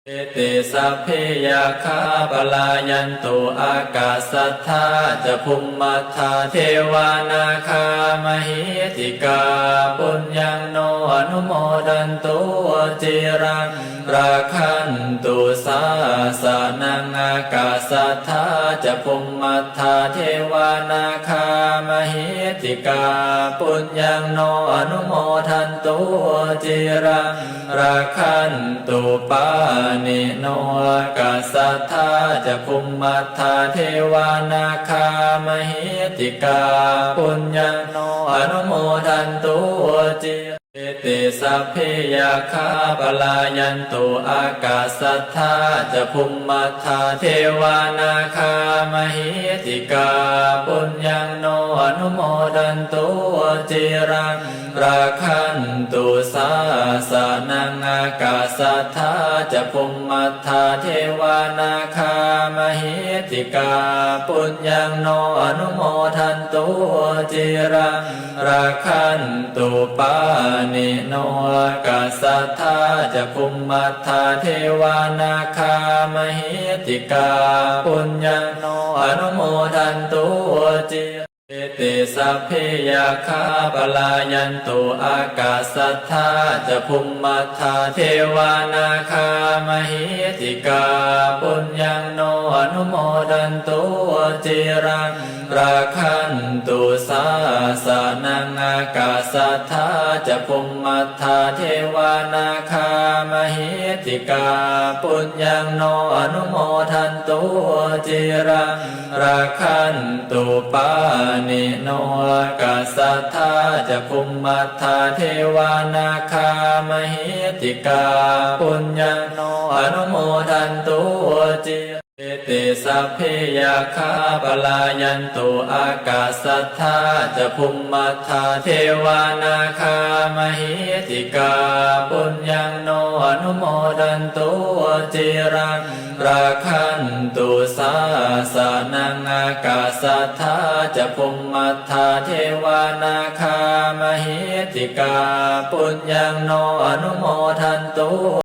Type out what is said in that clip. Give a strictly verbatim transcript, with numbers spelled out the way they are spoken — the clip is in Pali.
Ete sabbe yakkhā palāyantu, ākāsaṭṭhā ca bhummaṭṭhā devā nāgā mahiddhikā, puññaṃ no anumodantu ciraṃ rakkhantu sāsanaṃ. Ākāsaṭṭhā ca bhummaṭṭhā devā nāgā mahiddhikā, puññaṃ no anumodantu ciraṃ rakkhantu pāṇino. Ākāsaṭṭhā ca bhummaṭṭhā devā nāgā mahiddhikā, puññaṃ no anumodantu ciraṃ. Ete sabbe yakkhā palāyantu, ākāsaṭṭhā ca bhummaṭṭhā devā nāgā mahiddhikā, puññaṃ no anumodantu ciraṃ rakkhantu sāsanaṃ. Ākāsaṭṭhā ca bhummaṭṭhā devā nāgā mahiddhikā, puññaṃ no anumodantu ciraṃ rakkhantu pāṇino. Ākāsaṭṭhā ca bhummaṭṭhā devā nāgā mahiddhikā, puññaṃ no anumodantu ciraṃ. Ete sabbe yakkhā palāyantu, ākāsaṭṭhā ca bhummaṭṭhā devā nāgā mahiddhikā, puññaṃ no anumodantu ciraṃ rakkhantu sāsanaṃ. Ākāsaṭṭhā ca bhummaṭṭhā devā nāgā mahiddhikā, puññaṃ no anumodantu ciraṃ rakkhantu pāṇino. Ākāsaṭṭhā ca bhummaṭṭhā devā nāgā mahiddhikā, puññaṃ no anumodantu ciraṃ. Ete sabbe yakkhā palāyantu, ākāsaṭṭhā ca bhummaṭṭhā devā nāgā mahiddhikā, puññaṃ no anumodantu ciraṃ rakkhantu sāsanaṃ. Ākāsaṭṭhā ca bhummaṭṭhā devā nāgā mahiddhikā, puññaṃ no anumodantu